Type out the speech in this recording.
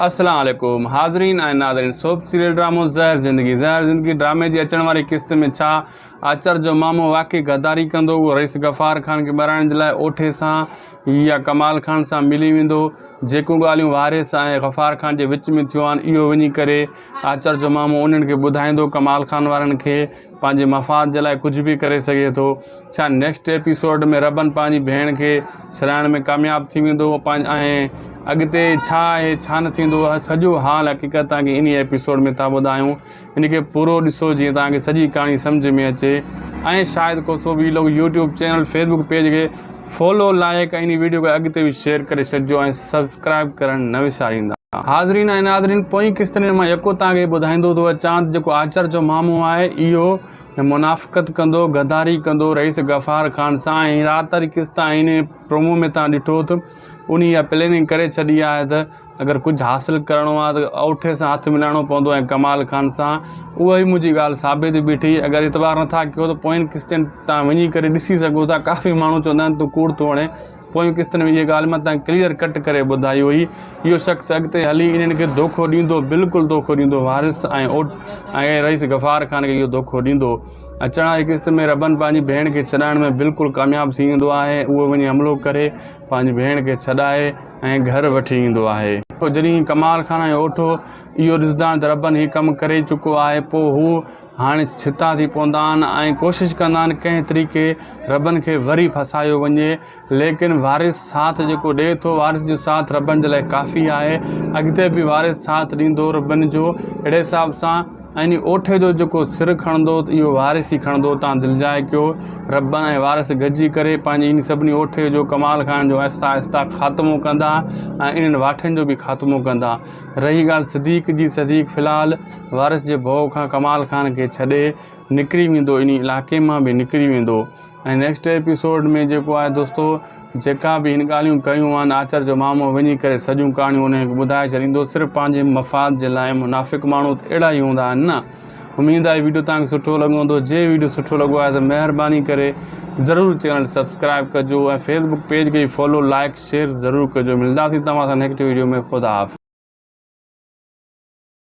السلام عليڪم حاضرين ۽ ناظرين سوپ سيريل ڊرامو زهر زندگي زهر زندگي ڊرامي جي اچڻ واري قسط ۾ ڇا آچر جو مامو واقعي غداري ڪندو اهو رئيس غفار خان کي مارائڻ جي لاء اوٺي سان يا ڪمال خان سان ملي ويندو جيڪون ڳالهيون وارث ۽ غفار خان جي وچ ۾ ٿيون آهن اهو وڃي ڪري آچر جو مامو انهن کي ٻڌائيندو ڪمال خان وارن کي پنهنجي مفاد جي لاء ڪجهه به ڪري سگهي ٿو ڇا نيڪسٽ ايپيسوڊ ۾ ربن پنهنجي ڀيڻ کي ڇڏائڻ ۾ ڪامياب ٿي ويندو ۽ اڳتي ڇا آهي ڇا نه ٿيندو سڄو حال حقيقت توهان کي انهي ايپيسوڊ ۾ ٿا ٻڌايون ان کي پورو ڏسو جيئن توهان کي سڄي ڪهاڻي سمجهه ۾ اچي ۽ Shahid Khoso vlog YouTube channel Facebook page کي فالو لائڪ ۽ انهي ويڊيو کي اڳتي به شيئر ڪري ڇڏجو ۽ سبسڪرائب ڪرڻ نه وساريندا. حاضرين ۽ ناظرين پوئين قسطن ۾ مان يڪو توهان کي ٻڌائيندو ٿو اچان ته جيڪو آچر جو مامو آهي اهو منافقت ڪندو غداري ڪندو رئيس غفار خان سان ۽ رات واري قسط ۽ انهي پرومو ۾ توهان ڏٺو ته انهي اها پلاننگ ڪري ڇڏي آهي ته اگر ڪجهه حاصل ڪرڻو آهي ته اوٺي سان هٿ ملائڻو پوندو ۽ ڪمال خان سان اها ئي منهنجي ڳالهه ثابت بيٺي اگر اعتبار نٿا ڪيو ته پوئين قسطن تان وڃي ڪري ڏسي سگهو ٿا ڪافي ماڻهو چوندا آهن تون ڪوڙ ٿو هڻين پوئين قسطن ۾ اها ڳالهه مان تان ڪليئر ڪٽ ڪري ٻڌائي هئي اهو شخص اڳتي هلي انهن کي دوکو ڏيندو بلڪل دوکو ڏيندو وارث ۽ اوٺ ۽ رئيس غفار خان کي اهو دوکو ڏيندو اچڻ واري قسط ۾ ربن پنهنجي ڀيڻ کي ڇڏائڻ ۾ بلڪل ڪامياب ٿي ويندو آهي اهو وڃي حملو ڪري پنهنجي ڀيڻ کي ڇڏائي ۽ گهر وٺي ايندو آهي. پوء جڏهن ڪمال خان ۽ اوٺو اهو ڏسندا آهن ته ربن هي ڪم ڪري چڪو آهي پوء هو هاڻي ڇتا ٿي پوندا آهن ۽ ڪوشش ڪندا آهن ڪنهن طريقي ربن کي وري ڦاسايو وڃي ليڪن وارث ساٿ جيڪو ڏئي ٿو وارث جو ساٿ ربن جي لاء ڪافي آهي اڳتي به وارث ساٿ ڏيندو ربن جو اهڙي حساب سان ۽ اوٺي جو جيڪو سر کڻندو ته اهو وارث ئي کڻندو تان دلجاء ڪيو ربن ۽ وارث گڏجي ڪري پنهنجي انهي سڀني اوٺي جو ڪمال خان جو آهستي آهستي خاتمو ڪندا ۽ انهن واٺن جو به خاتمو ڪندا رهي ڳالهه صديق جي صديق في الحال وارث جي ڀؤ کان ڪمال خان کي ڇڏي نڪري ويندو انهي علائقي مان به نڪري ويندو ۽ نيڪسٽ ايپيسوڊ ۾ جيڪو آهي دوستو جيڪا به هن ڳالهيون ڪيون آهن آچر جو مامو وڃي ڪري سڄيون ڪهاڻيون انهن کي ٻڌائي ڇڏيندو صرف پنهنجي مفاد جي لاء منافق ماڻهو ته اهڙا ئي هوندا آهن نه اميد آهي ويڊيو توهان کي سٺو لڳو هوندو جي ويڊيو سٺو لڳو آهي ته مهرباني ڪري ضرور چينل سبسڪرائب ڪجو ۽ فيسبوڪ پيج کي فالو لائڪ شيئر ضرور ڪجو ملنداسين توهان سان نيڪسٽ ويڊيو ۾ خدا حافظ.